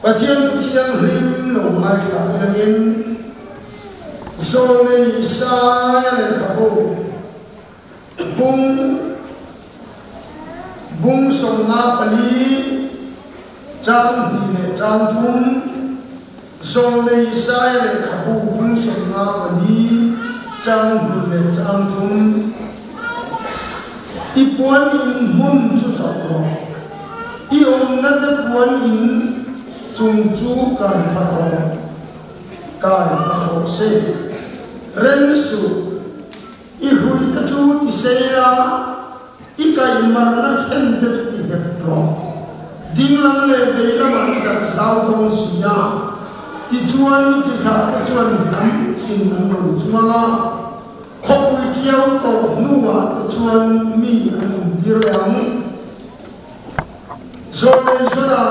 Pathian Thu Thianghlim lo ngaithla hianin Zawlnei Isaia lehkhabu bung bung 54 chang hnih leh chang thum Zawlnei Isaia lehkhabu bung 54 chang hnih leh chang thum I puan in hmun chu zoh rawh. I awmna te puan in chung chu kai phah rawh, kai phah rawh se. Reng suh, i hrui te chu ti sei la, i kaihmarna khen te chu ti nghet rawh. Dinglam leh veilamah i darh zau dawn si a, tichuan i chithlah te chuan hnam tin an lo chuang a. Khawpui ṭiau tawh hnuah te chuan mi an awm tir leh ang. Zawlnei Zona,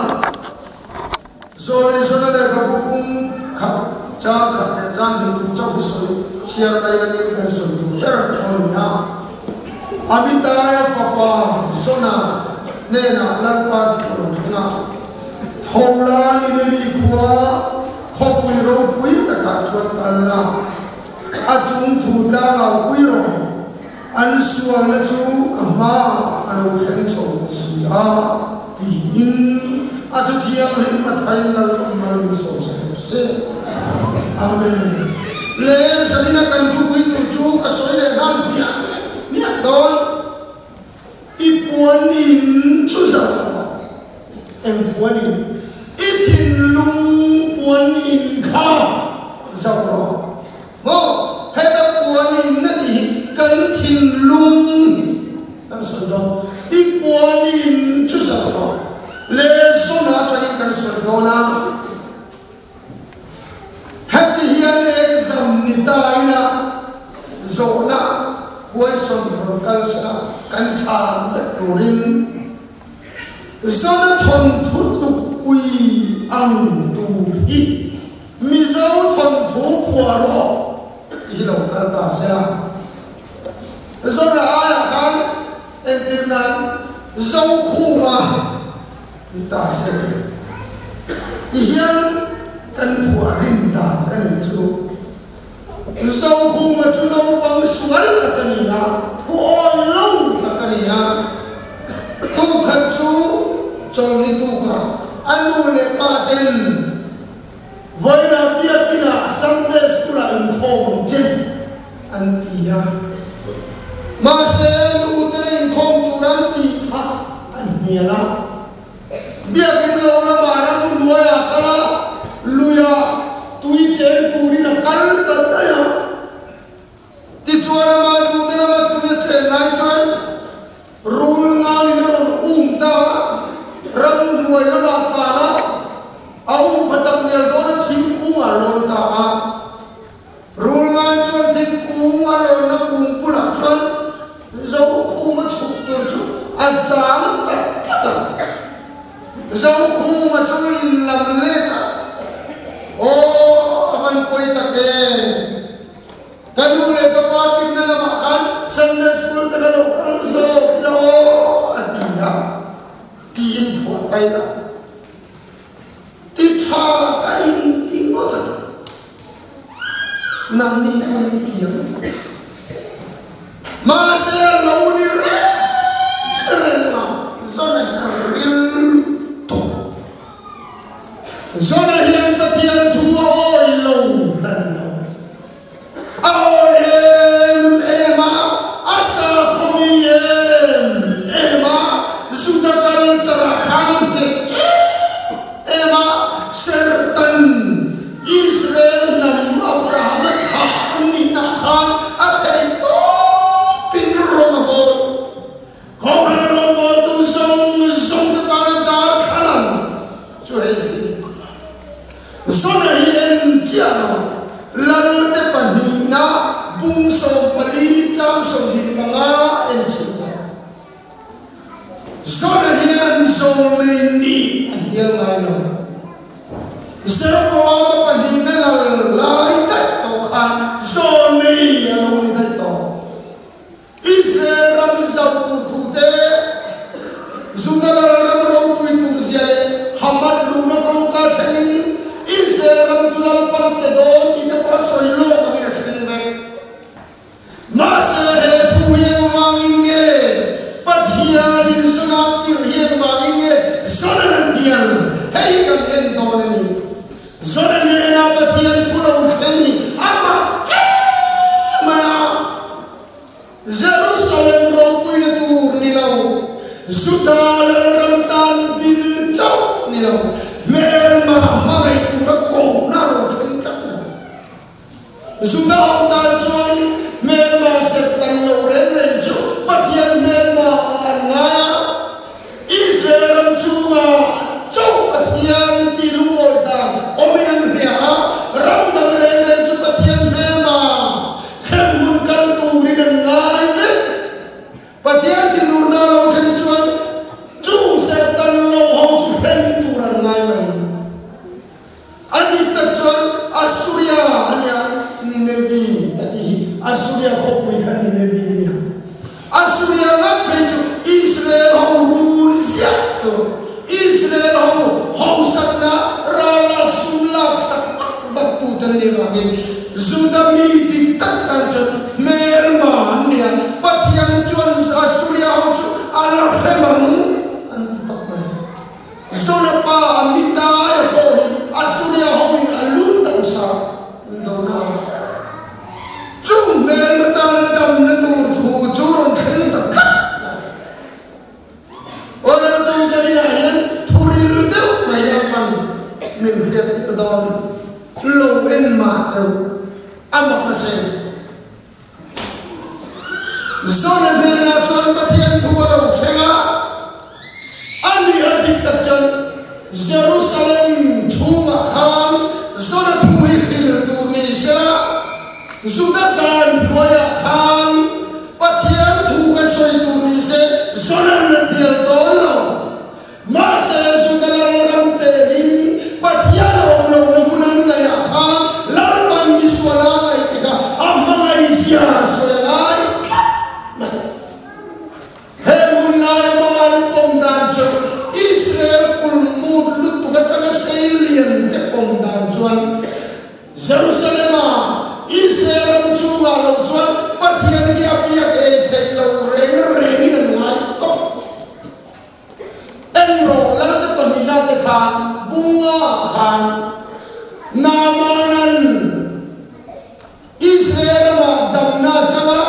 Zawlnei Zona lehkhabu bung khat, chang khat leh chang hnih tur chauh hi sawi chhiar mai langin kan sawi tur ber a ni a. Amitaia fapa Zona hnenah Lalpa thu a lo thleng a, Tho la Nineveh khua khawpui ropui takah chuan kal la, A chung thu tlangau pui rawh, an sualna chu ka hmaah a lo thleng chho ta si a, tiin a thu thianghlim a tharin Lalpan mal min sawi sak rawh se. Amen. Le zanina kan thupui tur chu ka sawi leh nghal hmiah hmiah dawn. I puan in chu zauh rawh. Eng puan in? I thinlung puan in kha zauh rawh. Maw? Heta puan in na tih hi kan thinlung hi kan sawi dawn. I puan in chu zauh rawh. Lesson atangin kan sawi dawn a. Heti hian exam ni ta ila zawhna question rawn kal sela kan chhan vek turin Zona thawnthu tlukpui ang tur hi Mizo thawnthu phuah rawh tih hi lo kal ta sela. Zona aiah khan entir nan Zokhuma Ni ta se, ti hian kan phuah rin dan ka nei chu. Zokhuma chu naupang sual tak a ni a, thu awi lo tak a ni a. Tukhat chu chawlhni tukah a nu leh pa ten vawiinah biakinah Sunday School-ah inkhawm ang che an ti a. Mahse, nu te la inkhawm tur an tih kha an hnial a. Biakin lo lamah ram hnuaiah kal a, luiah tui cheng turin a kal ta daih a. Tichuan ama tute lama tui a chen lai chuan rul ngalin a rawn um ta a, ram hnuai lamah tlan a, a um pha tak nel dawn a thingkungah a lawn ta a. Rul ngan chuan thingkung a lawnna kung bulah chuan Zokhuma chhuk tur chu a chang ta tlat a. Zokhuma chu in lam let a, Aw, a van pawi tak e. Ka nu leh ka pa tinna lamah khan Sunday school te ka lo kal zawk ila aw, a ti a, tiin phuah tai la. Ti tha ka in ti ngawt a, nangni pawn in ti ang. Mahse a lo ni reng reng a, Zona hi a ril lutuk. Zona hian Pathian thu a awi lo hran lo. A awi em em a, a sakhawmi em em a, Juda culture ah khan a nghet em em a, Sertan Israel hnam Abraham a thlah an nihna khan a theih tawpin rawng a bawl. Kohhran a rawngbawltu zawng zawng te tana darthlalang chu hei hi a ni. Zona hi en chiah lo, Lalte pahnihna bung 14 chang 25 en chhin ta. Zona hian zawlnei nih a hnial ngai lo. Jeroboama pahnihna lal lai daih tawh khan zawlnei a lo ni daih tawh. Israel ram zau tur thu te, Juda lal ram ropui tur zia leh Hamath luhna kawngka thleng. Hei hi kan en dawn a ni. Zona hnena Pathian thu lo thleng hi a mak em mai a. Jerusalem ropuina tur ni lo, Juda lalram tan bil chauh ni lo, hmelma hmangaih tura kohna lo thleng tlat mai. Juda ho tan chuan hmelma serh tan lo reng reng chu Pathian hmelma ah an ngai a, Israel ram chhunga chauh Pathian tih lungawi dan awmin an hria a, ram dang reng reng chu Pathian hmelma hremhmun kal turin an ngai vek. Pathian thinurna lo thlen chuan chung serh tan lo ho chu hrem tur an ngai mai. A dik tak chuan Assuria a nia, Ninevi a tih hi Assuria khawpui kha Ninevi a nia. Assuria ngat phei chu Israel ho rul ziah tur, Israel ho hausakna ral lak sum lak sak vak vak tu te an nih avangin Juda mi dik tak tan chuan hmelma an nia, Pathian chuan Assuria ho chu a la hrem ang an ti tak mai. Zona pa a mitai pawh hi Assuria hoin a lut tam sa an do na a. Chung hmel atana damna tur thu chu rawn thleng ta tlat mai. Aw Zaninah hian thu ril deuh mai la pan min hriat tir dawn lo en mah deuh a mak a sin. Zona hnenah chuan Pathian thu a lo thleng a, a ni a dik tak chuan Jerusalem chhungah khan Zona thu hi hril tur ni sela, Juda dan hnuaiah khan Pathian thu ka sawi tur ni se Zona'n a hnial dawn lo. Mahse, Juda lalram pelin Pathian a awm lohna hmun an ngaihah khan Lalpan misual a ngaih tikah a hmangaihzia sawi a ngai tlat mai. He hmun laia mangan pawm dan chu Israel kulmut lutuk atanga sei lian te pawm dan chuan Jerusalem-a Israel ram chhungah lo chuan Pathian hi a biak ei theih loh reng rengin an ngai tawp. En rawh, Lalte pahnihna te khan bunga ah khan Naamanan Israel ramah damna a chang a,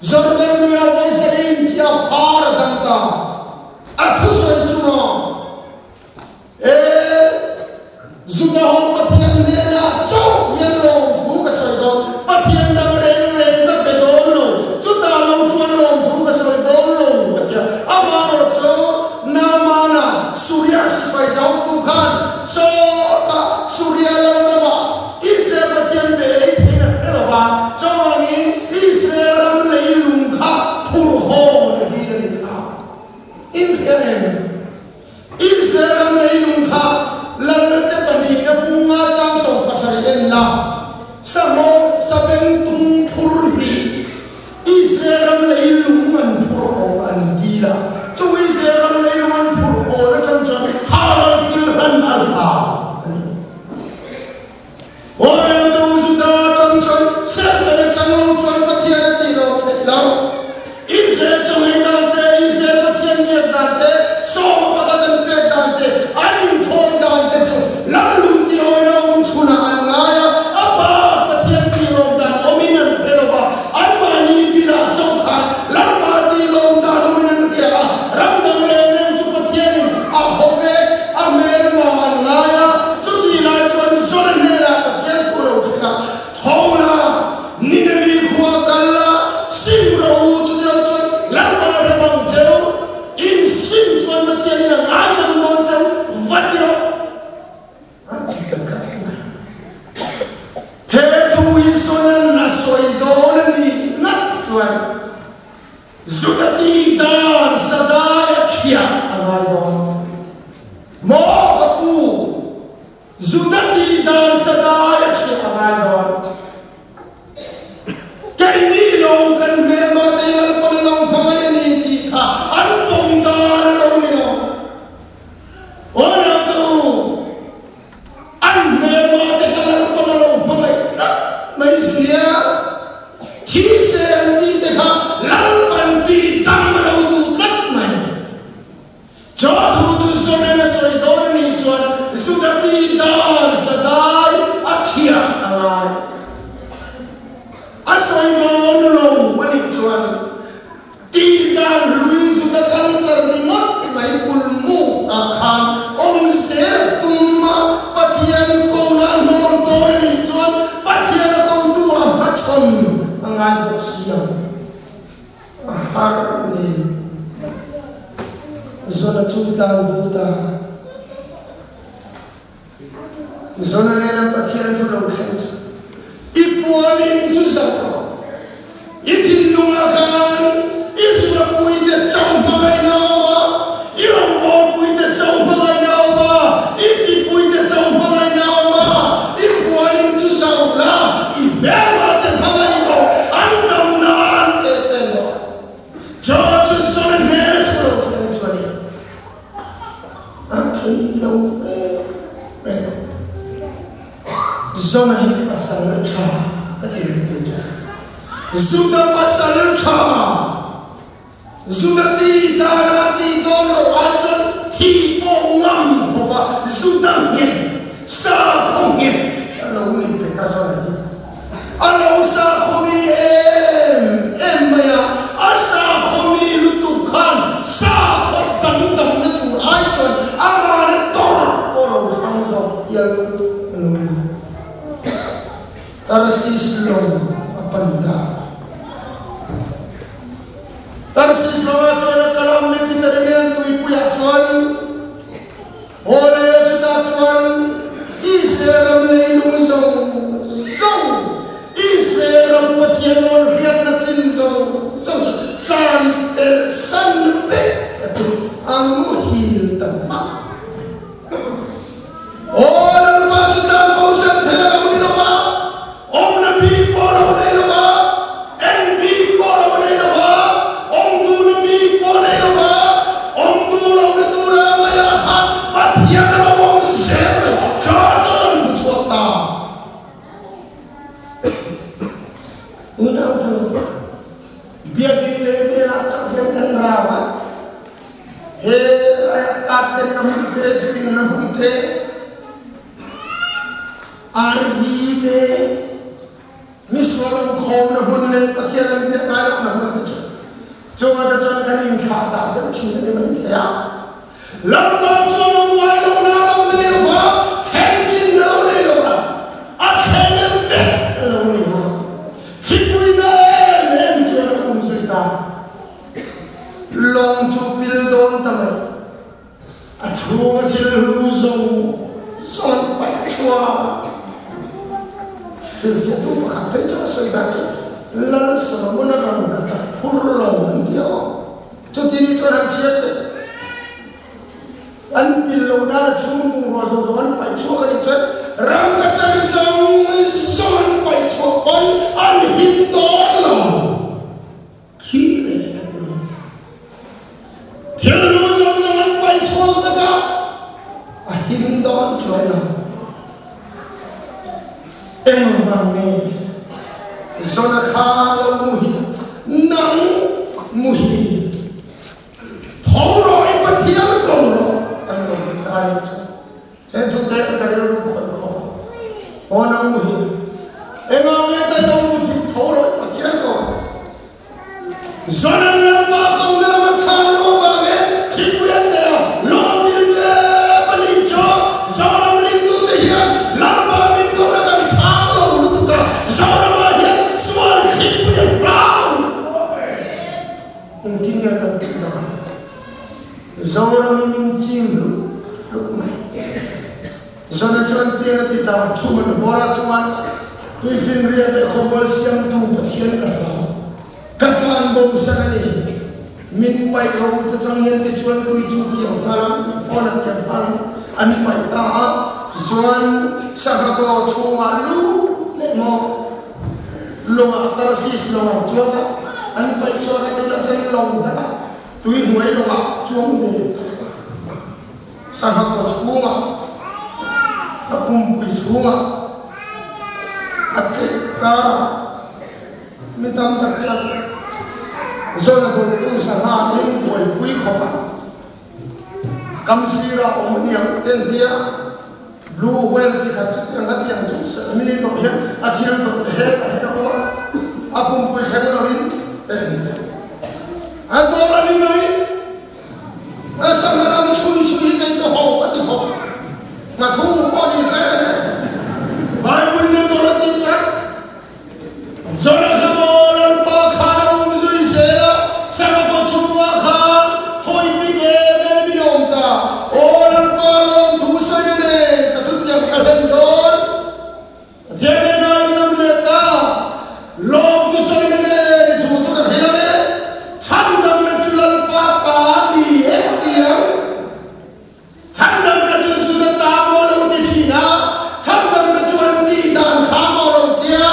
Jordan luia vawisarin chi a phar a dang ta. A thusawi chu maw? E, Juda ho Pathian hnenah chauh hian lawmthu ka sawi dawn, Pathian dang reng reng ka pe dawn lo, chutah lo chuan lawmthu ka sawi dawn lo, ka ti a. Amaherawh chu Naamana Suria sipai zautu khan sawtah Suria lalramah Israel Pathian be ei theiin a hre lo va, chuvangin Israel ram leilung kha phurhawn a dil a ni kha. Inhria em? Israel ram leilung kha Lalte pahnihna bunga chang 17 en la, Sahmawh sabeng tum phur hnih Israel ram leilung an phur haw an dil a, chu Israel ram leilung an phur hawn atang chuan Haran thil hlan a hla a ni. Aw Reutu Juda atang chuan Serhtan atang lo chuan Pathian a tih lo theih lo. Israel chawei dan te, Israel Pathian biak dan te, sawma pakhat an pek dan te, an inthawi dan te chu Lalung tihawina awm chhunah an ngai a, a bak Pathian tih lawm dan awmin an hre lo va, anmahni bilah chauh khan Lalpa tih lawm dan awmin an hria a, ram dang reng reng chu Pathianin a haw vek, a hmelma an ngai a, chutih lai chuan Zona hnenah Pathian thu lo thleng a, Tho la, Ninevi khua kal la, sim rawh u, chuti lo chuan Lalpan a hre bang cheu, in sim chuan Pathianin a ngaidam dawn cheu, va ti rawh. A ti ta tlat mai. He thu hi Zona'n a sawi dawn a nih ngat chuan Juda ti dan sadai a thiah a ngai dawn. Maw ka pu, Juda ti dan sadai a thiah a ngai dawn. Keini lo kan hmelma te Lalpan a lo hmangaih a ni tih kha an pawm dan a lo ni lo. Aw Ratu, an hmelma te kha Lalpan a lo hmangaih tlat mai zu nia. Thi se an tih te kha Lalpan tih dam a lo duh tlat mai. Chaw thu chu Zoren a sawi dawn a nih chuan Juda tih dan sadai a thiam a ngai. A sawi dawn lo a nih chuan tih dan hlui Juda culture ringawt mai kulmuk ah khan awm zel tum a, Pathian kona a hnawn dawn a nih chuan Pathian a kotu a hmachhawn a ngai bawk si ang. A har ni. Zona chu tlang bo ta. Zona nena Pathian thu lo thleng chu i puanin chu zoh rawh. I thinlungah khan i zungapuite chauh hmangaihna a awm a, i rawngbawlpuite chauh hmangaihna a awm a, i chipuite chauh hmangaihna a awm a, i puanin chu zoh la, i hmelmate hmangaih rawh, an dam nan teh pen rawh. Chaw chu Zona hnena thu lo thleng chu a ni. A thei lo reng reng. Zona hi pasal tha ka ti reng thei chu. Juda pasal tha, Juda ti dana ti dawn lo ai chuan thi pawh ngam khawp a Juda nghet, sakhaw nghet a lo ni pek a Zona hi. A lo sakhaw mi em em mai a, a sakhaw mi lutuk khan sakhaw dangdamna tur ai chuan a mahni tawrh pawh lo thlang zawk hial a lo ni. Tarsis lawng a pan ta. Tarsis lawngah chuan a kal a, Mediterranean tuipuiah chuan Aw le, chutah chuan Israel ram leilung zawng zawng, Israel ram Pathian rawn hriatna chin zawng zawng chu tlan pelh san vek a tum a muhil ta hmak mai. Aw Lalpa chu tlan bo san thei a lo ni lo va, awmna bik pawh a lo nei lo va, en bik pawh a lo nei lo va, awm duhna bik pawh a nei lo va, awm duh lohna tura maiah khan Pathian a lo awm zel mai, tha chu a rawn hmu chhuak ta. Unau chu biakinn leh velah chauh hian kan rau a. He laiah kat ten na hmun te, zupin na hmun te, RV te, misual an khawm na hmun leh Pathian an biak ngai loh na hmun te chu chunga te chuan kan inthlah dah deuh thin a ni mai thei a. Lalpa chuan awm ngai lo na lo nei lo va, thleng chin na lo nei lo va, a thleng vek a lo ni a. Thlipui na em em chuan a um zui ta. Lawng chu pil dawn ta mai. A chhunga thil hlu zawng zawng an paih chhuak. Hrilhfiahtu pakhat phei chuan a sawi dan chu Lal Solomon-a rangka chak phur lo an ti a. Chuti ni chuan han chhiar teh. An pil loh nana chhung bungrua zawng zawng an paih chhuak a nih chuan rangka chak zawng zawng an paih chhuak pawn an him dawn lo. Khi leh an lo. Thil lu zawng zawng an paih chhuak vek a, a him dawn chuai lo. Engvang nge Zona kha lo muhi nang muhi tho rawh i Pathian ko rawh an lo ti ta ni chu. He thu te ka rilru khawih khawp a, aw nang muhi engah nge tai lo muthi tho rawh i Pathian ko rawh. Zonan Lalpa ko na lama chhan rawh avangin thingpui an leh a, lawng a pil tep a nih chu. Zoram ringtute hian Lalpa min ko na kan chhang lo lutuk a, Zoramah hian sual thingpui a hrang a ni. Engtin nge kan tih dan? Zoramin min chim hlut hlut mai. Zona chuan pian a ti ta, chhum an hawr a chuan tuifinriat leh khawmual siamtu Pathian ka hlau. Ka tlan bo san a ni. Min paih ro te tang hian tichuan tui chu kiang nghal ang, phone an kiang nghal ang, an paih ta a. Tichuan sangha kaw chhungah lu leh maw lawngah Tarsis lawngah chuan a an paih chhuak a, tunah chuan lawng dangah tui hnuai lawngah chuang ve leh ta. Sangha kaw chhungah, a pumpui chhungah, a cheh karah mi tam tak chuan zawn a dawttu sangha hi buaipui khawp a, kam sirah awm a niang te an ti a. Blue whale chi khat chutiang a tiang chu mi tawh hian a thil tawh te hetah hian a awm a, a pumpui thleng lovin en teh. A dawr a ni mai. A sangha lam chhui chhui hi kei chu ho ka ti khawp. Nghathu pawh ni se enge Bible in a dawr a tih chuan Zona kha maw Lalpa khan a um zui zel a, sangha kaw chhungah khan thawi pik em em in a awm ta. Aw Lalpa lawmthu sawi na nen ka thutiang ka hlen dawn. Pathian hnenah in lam leh ta. Lawmthu sawi na nen i thu chu ka hrilh ang e. Chhandamna chu Lalpa ta a ni e ka ti ang. Chhandamna chu Juda ta maw lo ti thin a, chhandamna chu an tih dan kha maw lo tia,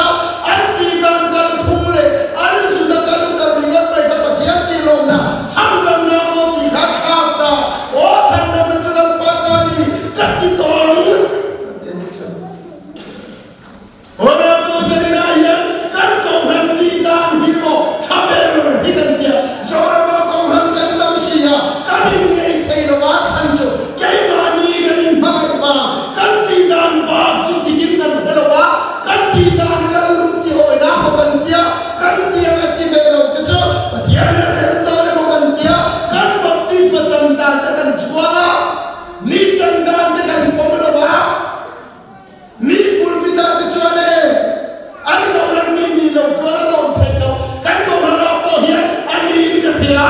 an tih dan kalphung leh an Juda culture ringawt mai kha Pathian tih lawmna chhandamna maw tih kha thlak ta, aw chhandamna chu Lalpa ta ni ka ti tawh ang a ti a ni chuan. Ronaldo Zarina hian kan Kohhran tih dan hi maw tha ber hi kan tia, Zorama Kohhran kan tam si a, kan inngeih thei lo a chhan chu keimahni kan inhmangaih vang, kan tih dan bak chu tikin kan hre lo a, kan tih dan hi Lallum tih awina maw kan tia, kan tiang a ti ve lo te chu Pathian hi a rem dawn emaw kan tia, kan baptisma chan dan te kan chhuang a, mi chan dan te kan pawm lo a. Mi pulpit-ah te chuan e, an Kohhran mi nih loh chuan a lawm theih loh. Kan Kohhranah pawh hian a niin ka hria.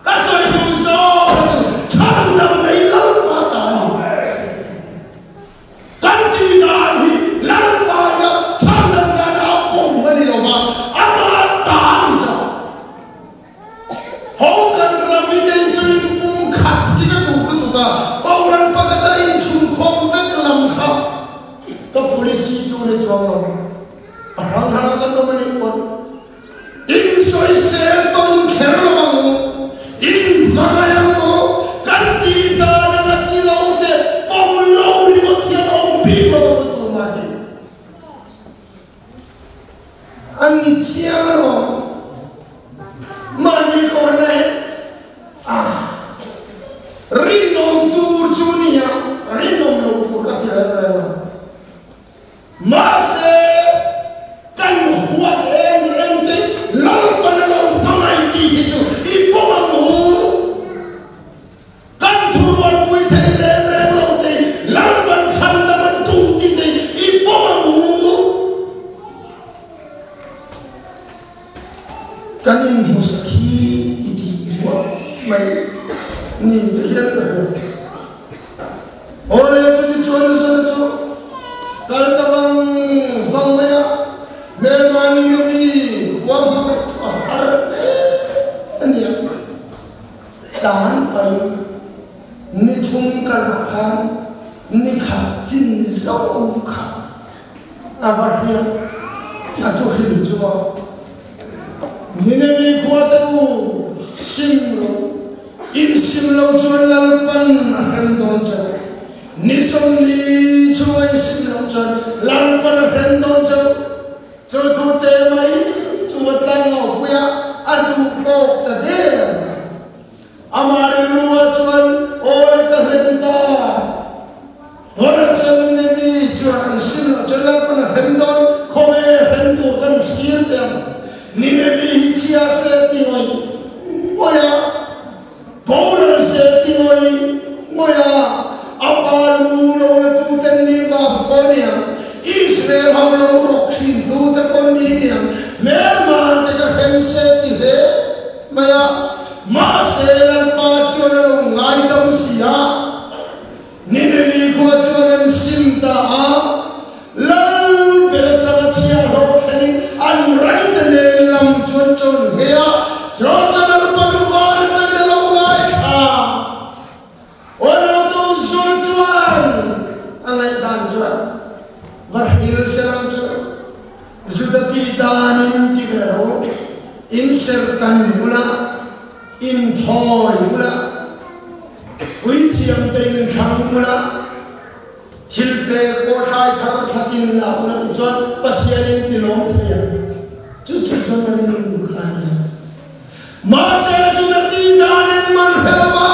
Ka sawi duh zawk kha chu chhandam nei Lalpa ta a ni. Kan tih dan hi Lalpa ina chhandam nana a pawm a ni lo va, amah ta a ni zawk. Ho kan ram hi kei chu in pum khat hi ka duh lutuk a, Kohhran pakhat a inchhungkhawm vek lam kha ka policy chu ni chuang lo, a hrang hrang a kan awm a nih pawn in sawisel tawn kher lo ang u, in hmangaih ang u, kan tih dan anga ti lo te pawm lo ringawt hian awm bik lo ang u tunah hi. An ni chiang alawm. Mahni kawrna hi a rinawm tur chu nia, rinawm lo tur ka ti reng reng a. Mahse, kan huat em em te Lalpan a lo hmangaih tih hi chu i pawm ang u. Kan thurualpui thei reng reng lo te Lalpan chhandam an duh tih te i pawm ang u. Kan inhmusak hi i tih ringawt mai ni te hian ka hria. Awle chuti chuan zana chu kal ta vang vang mai a, hmelma ni lomi khua hmangaih chu a har hle a nia. Tlan pai ni thum ka lak khan ni khat chin zo kha a va hriat a chu hril chu a Nineveh khua te u sim rawh in sim lo chuan Lalpan a hrem dawn che ni 40 chhunga in sim lo chuan Lalpan a hrem dawn che Chu thu te mai chu a tlangau pui a, a duh tawk ta der mai. Amah rilru-ah chuan, Aw le ka hlem ta. Tunah chuan Nineveh chuan an sim loh chuan Lalpan a hrem dawn, khawnge hrem tur kan thlir teh ang. Nineveh hi chhia se ti ngawih ngawih a, boral se ti ngawih ngawih a, a pa lu lo la tu ten ni vang pawh ni ang, Israel ho lo rawk thin tu te pawh ni ni ang, hmelma te ka hrem se ti hle mai a, mahse Lalpa chuan a lo ngaidam si a, Nineveh khua chuan an sim ta a, lal ber atanga chhiahhlawh thlengin an rante nen lam chuan chawn nghe a, chaw chuan an panu var atangin a lo ngaithla. Aw zur chuan a ngaihdan chuan va hril selang chu Juda tih danin ti ve ro, in serhtan bula, in thawi bula, puithiamte in thlang bula, thil pek pawh thlai thar thlakin la bula ti chuan Pathian in ti lawm thei ang. Chu chu zan rilru kha a ni a. Mahse Juda tih danin man hre lo a,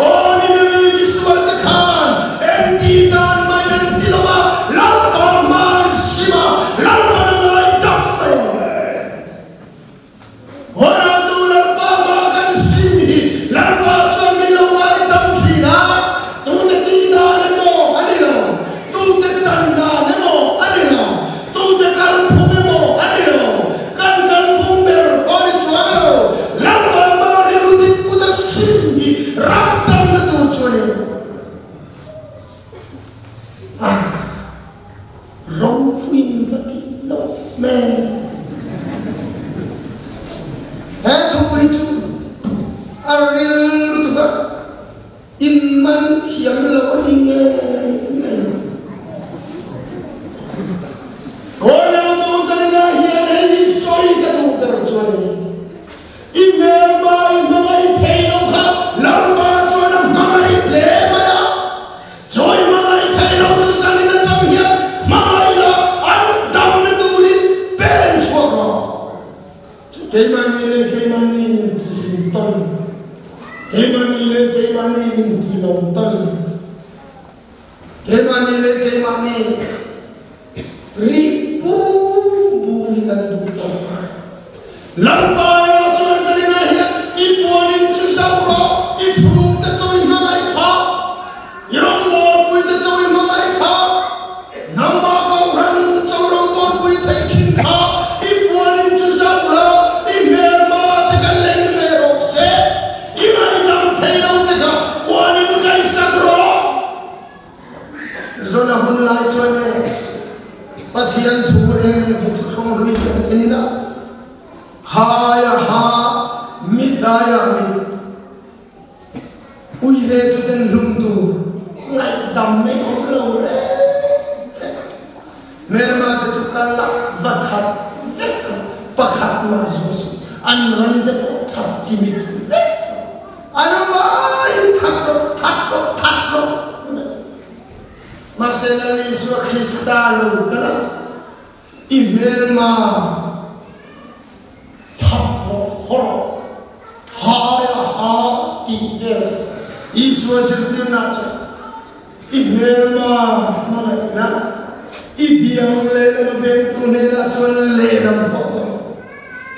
aw Nineveh misual te khan eng tih dan mai na va tih loh hmel. He thu hi chu a ril lutuk a, in man thiam lo a ni ngei ngei ang. Kawlnau Tawzalina hian hei hi sawi ka duh ber chu a ni. I hmelma i hmangaih thei lo kha Lalpa chuan a hmangaih hle mai a. Chaw i hmangaih thei lo chu zanin atang hian hmangaih la an damna turin pen chhuak rawh. Chu keimahni leh keimahni intihlim tawn, keimahni leh keimahni intih lawm tawn, keimahni leh keimahni Rih bum bum hi kan duh tawh a. Lalpa erawh chuan zaninah hian i puanin chu zauh rawh, i chhungte chaw i hmangaih kha, i rawngbawlpuite chaw i hmangaih kha, nangmah Kohhran chaw rawngbawlpui theih thin kha i puanin chu zauh la, i hmelma te kan leng ve rawh se, i ngaihdam thei lo te kha puanin kaisak rawh. Zona hun lai chuan e Pathian thu reng reng hi thuthlung hlui te an en in a, ha aia ha, mit aia mit, ui ve chu ten hlum tur ngaihdam mai awm lo reng reng. Hmelma te chu kal la va that vek rawh, pakhat mah zuah suh, an ran te pawh that chimit vek rawh. An vaiin that rawh, that rawh, that rawh ni mai. Mahse Lal Isua Krista lo kal a, i hmelma that rawh, haw rawh, ha aia ha tih vel kha Isua zirtirna chuan i hmelma hmangaihna, i biang lehlam a bengtu hnenah chuan lehlam pawh tawh lo.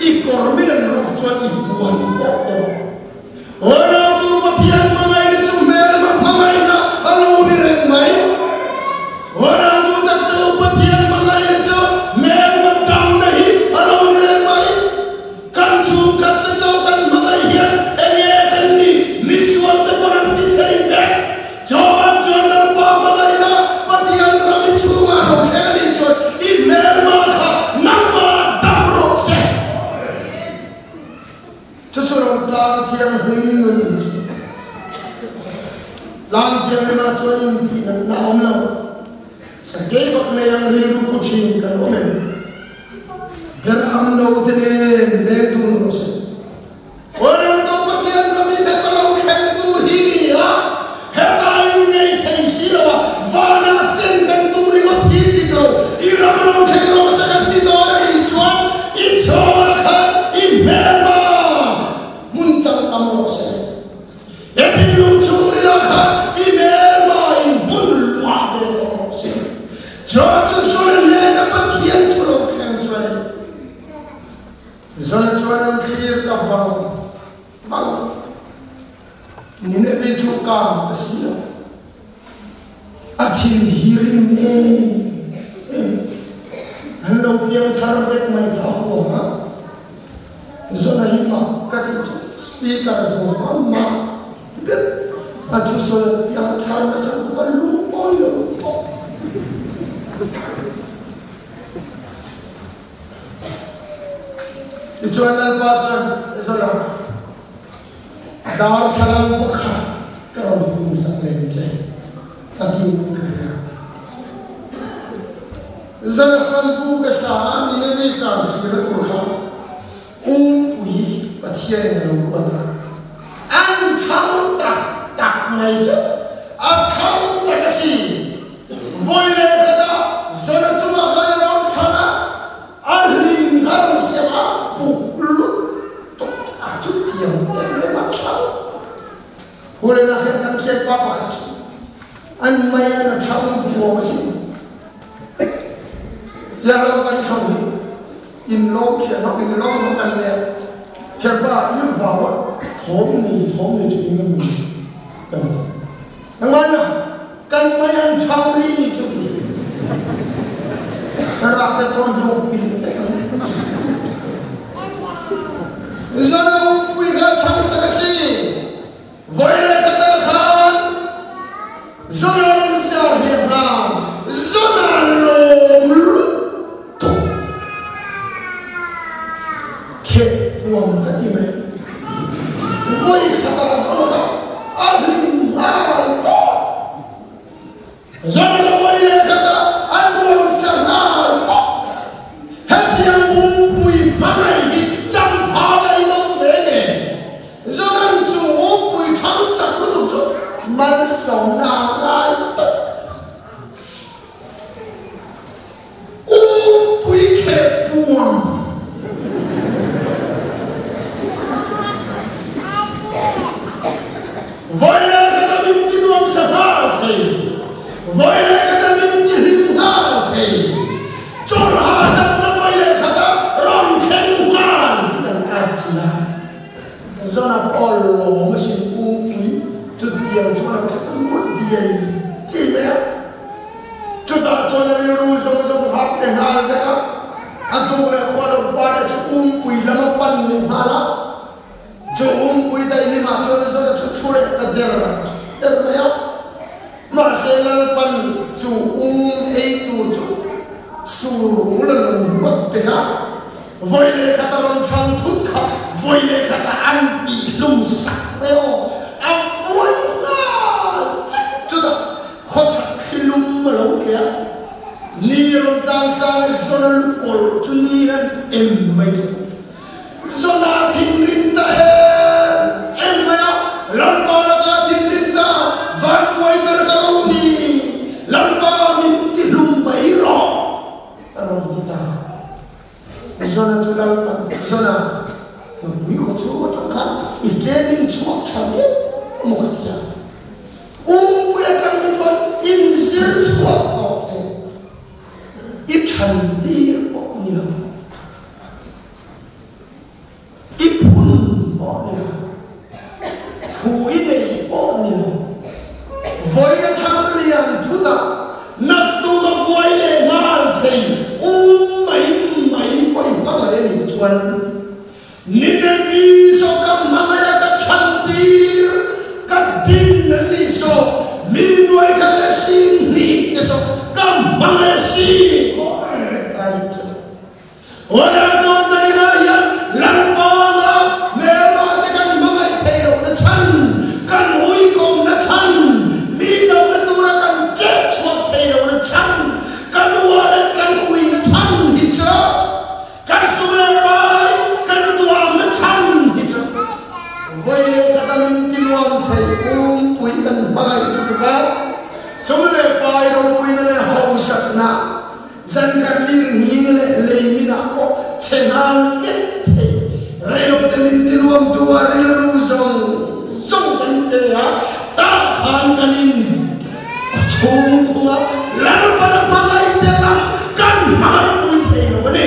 I kawr min an ruk chuan i puan pawh tawh lo. Hawnautu Pathian hmangaihna chu hmelma hmangaihna a lo ni reng mai. Hawnautu taktu Pathian hmangaihna chu hmelma damna hi a lo ni reng mai. Kan chhungkhat te chaw kan hmangaih hian enge kan nih misual te pawn an ti thei vek. Jehovah chuan Lalpa hmangaihna Pathian ram i chhungah lo thleng a nih chuan i hmelma kha nangmah dam rawh se. Chu chu ram tlang thianghlim nun chu tlang thianghlimah chuan intih natna a awm lo. Sakei bak nei ang rilru pu thin kan awm em? Ber ang lo te nen veng dun rawh se. Ronaldo Pathian ram in heta lo thleng tur hi ni a, heta in nei thei si lo a, vanah chen kan tum ringawt hi dik lo, i ram lo thleng rawh se kan ti dawn a nih chuan i chhawngah khan i hmelma hmun chang tam rawh se. He thinlung chhungrilah khan i hmelma in hmun luah ve tawh rawh se. Chuan chu sawi hnena Pathian thu lo thleng chuan in. Zana chuan an thlir ta vang vang. Nineveh chu kang ta si lo. A thin hi rim em em. An lo piang thar vek mai kha a hua a. Zana hi mak ka tih chu speaker a zo zo a mak ber. A thusawi a piang thar nasa lutuk a lungawi lo tawp. Tichuan Lalpa chuan, Ezra, darthlalang pakhat ka rawn hum sak lem che, a ti in ka hria. Zara chuan pu ka sa a, Nineveh kang thlir a tur kha Umpui Pathianin a lo ruat a. An thlang tak tak mai chu a thlang chak a si. Vawi leh khatah Zona chungah khan a rawn thlang a, a hlim kha a rawn siam a, puk lut tuk a chu tiang em em a thlang. Phulenah hian kan thianpa pakhat chu an mei an a thlang duhawm a si. Tiang lo kan thlang hi in lawm thian ho in lawm ho kan nia. Thianpa in vau a thawm nei thawm nei chu eng emaw ni kan ti. Engmahna kan mai an chhang ri nih chu ti. Ka rak te pawh hnuk pil vek ang. Zana umpui kha chhang chak a si. Vawi leh ka tel khan Zana rawn ziar hliah hna. Zana lawm lut. rilru zawng zawng kha a pe nghal vek a, a tuk leh khua lo fate chu umpui lam a pan leh nghal a. Chu umpui daihlimah chuan Zona chu thu leh ta der der mai a. Mahse Lalpan chu um ei tur chu sur rul a lo huat pek a, vawi leh khat a rawn thang thut kha vawi leh khatah an tih hlum sak mai aw, a vawi nghal vek. Chutah khawchhak thli lum a lo tle a, ni rawn tlang sang e Zona lukawlh chu ni an em mai chu. Zona thinrim ta em em mai a, Lalpa laka thinrim ta, vantuai ber ka ro ni, Lalpa min ti hlum mai rawh, a rawn ti ta. Zona chu Lalpa, Zona, nupui khaw chhung atang khan i training chhuak tha viau emaw ka ti a, Umpui atang hi chuan inzir chhuak tawh teh, i than tir pawh ni lo. I phun pawh ni lo, thu i nei pawh ni lo, vawiin a thang lian thut a, naktuk a vuai leh nghal thei um mai mai pawh i hmangaih a nih chuan Ninevi saw ka hmangaih a ka chhan tir, ka din an nih saw mi nuai khat leh 20,000 te saw ka hmangaih a si ka nih chuan. Ronaldo zaninah hian Lalpala hmelma te kan hmangaih theih lohna chhan, kan uikawmna chhan, mi damna tura kan chet chhuak theih lohna chhan, kan wallet kan uina chhan hi chu kan sum leh pai kan tuamna chhan hi chu vawi leh khat a min tinuam thei pumpui kan hmangaih lutuk a, sum leh pai ropuina leh hausakna Zan kan lir nghing leh lei minah pawh chhe nghal vek thei. Reilote min tinuamtu a rilru zawng zawng kan pe a, tah khan kan in chhung khung a, Lalpana hmangaih te lam kan hmangaihpui thei lo a ni.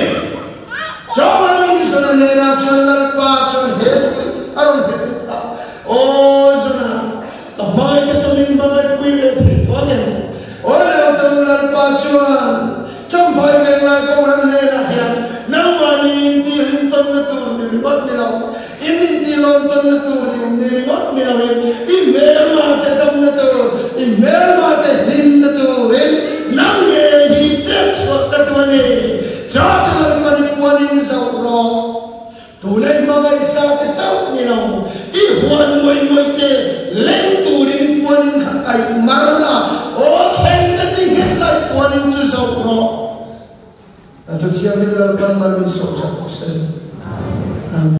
Chawngin Zona hnenah chuan Lalpa chuan he thu a rawn hrilh lut a, Aw Zona, Ka hmai te chu min hmangaihpui leh thei tawh a ni. Aw leo te u Lalpa chuan Champhai Venglai Kohhran hnenah hian nangmahni intihlim tawnna tur ni ringawt ni lo, in intih-lawn tawnna tur ni ringawt ni loin i hmelma te damna tur, i hmelma te hlimna turin nang ngei hi chet chhuah ka duh a ni. Cha chu Lalpa ni puanin zoh rawh. Tunei hmangaihsa te chauh ni lo, i huan mawih mawih te leng turin i puanin kha kaih mar la, aw thleng te ti nghet la i puanin chu zoh rawh. A thu thiangin Lalpan mal min sawhsak bawk se. Amen.